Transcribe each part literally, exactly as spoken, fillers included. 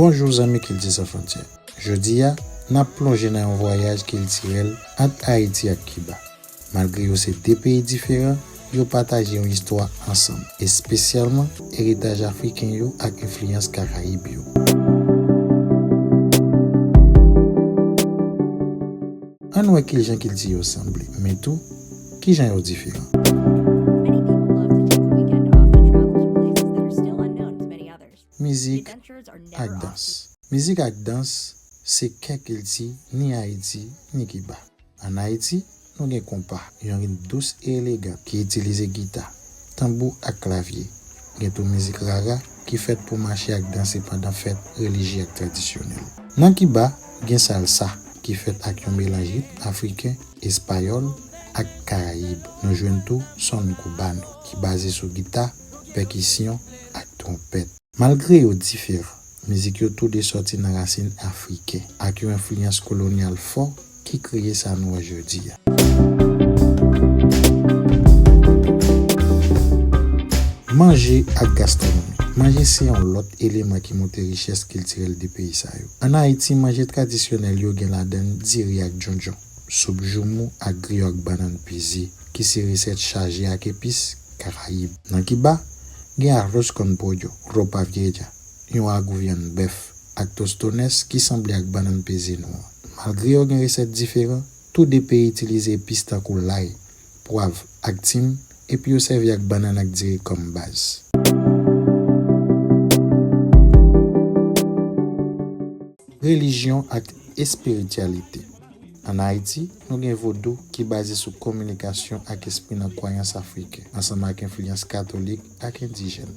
Bonjou zanmi Kilti San Fwontyè. Jodi a, n ap plonje nan yon vwayaj kiltirèl ant Ayiti ak Kiba. Malgre yo se de peyi diferan, yo pataje yon istwa ansanm, espesyalman eritaj afriken yo ak enfliyans Karayib yo. Ann wè kijan kilti yo sanble, men tou, kijan yo diferan. Many people love to take a weekend off and travel to places that are still unknown to many others. Mizik ak dans. Mizik ak dans se kè kilti ni Ayiti ni Kiba. Ann Ayiti, nou gen konpa, yon ritm dous e elegan ki itilize gita, tanbou ak klavye. Gen tou mizik rara ki fèt pou mache ak danse pandan fèt relijye ak tradisyonèl. Nan Kiba, gen salsa ki fèt ak yon melanj ritm afriken, espayòl ak karayib. Nou jwenn tou son cubano ki baze sou gita, pèkisyon ak twonpèt. Malgre yo diferan, mizik yo toude sòti nan rasin afriken ak yon enfliyans kolonyal fò ki kreye sa nou wè jodi a. Manje ak gastwonomi. Manje se yon lòt eleman ki montre richès kiltirèl de peyi sa yo. Ann Ayiti, manje tradisyonèl yo gen ladan l diri ak djondjon, soup joumou ak griyo ak bannann peze, ki se resèt chaje ak epis Karayib. Nan Kiba, gen arroz con pollo, ropa vieja, yon ragou vyann bèf, ak tostones ki sanble ak bannann peze nou an. Malgre yo gen resèt diferan, tou de peyi itilize epis tankou lay, pwav ak tim, epi yo sèvi ak bannann ak diri kòm baz. Relijyon ak espirityalite. Ann Ayiti, nou gen vodou ki baze sou kominikasyon ak espri nan kwayans afriken, ansanm ak enfliyans katolik ak endijèn.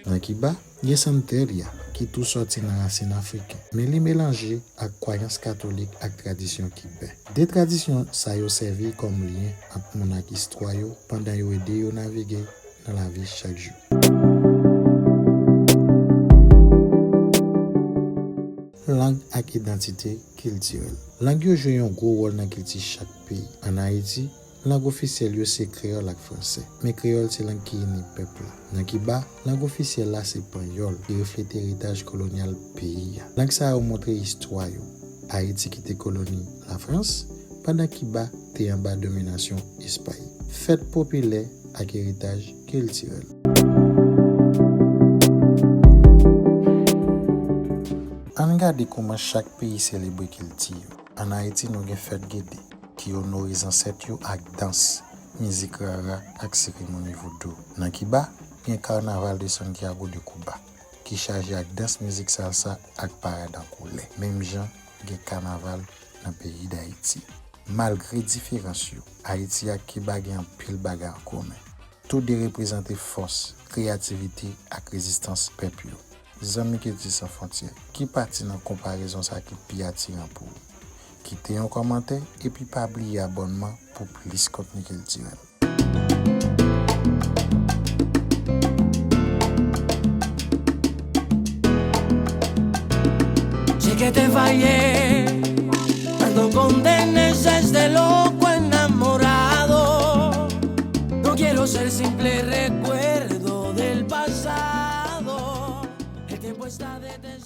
Nan Kiba, gen santeria, ki tou sòti nan rasin afriken, men li melanje ak kwayans katolik ak tradisyon kiben. De tradisyon sa yo sèvi kòm lyen ant moun ak istwa yo pandan yo ede yo navige nan lavi chak jou. Lang ak idantite kiltirèl. Lang yo jwe yon gwo wòl nan kilti chak peyi. Ann Ayiti, lang ofisyèl yo se kreyòl ak fransè, men kreyòl se lang ki ini pèp la. Nan Kiba, lang ofisyèl la se panyòl, ki reflete eritaj kolonyal peyi a. Lang sa yo montre istwa yo, Ayiti ki te koloni Lafrans, pandan Kiba te anba dominasyon Espay. Fèt popilè ak eritaj kiltirèl. Ann gade kòman chak peyi selebre kilti yo. Ann Ayiti, nou gen fèt Gede, ki onore zansèt yo ak dans, mizik rara ak seremoni vodou. Nan Kiba, gen Carnaval de Santiago de Cuba, ki chaje ak dans, mizik salsa ak parad an koulè. Menm jan gen kanaval nan peyi Dayiti. Malgre diferans yo, Ayiti ak Kiba gen anpil bagay an komen. Tou de reprezante fòs, kreyativite ak rezistans pèp yo. Zanmi Kilti San Fwontyè, ki pati nan konparezon sa ki pi atiran pou ou? Kite yon kòmantè epi pa bliye abònman pou plis kontni kiltirèl. Chiquete fallé, tanto condenes este loco enamorado. No quiero ser simple recuerdo del pasado. El tiempo está detenido.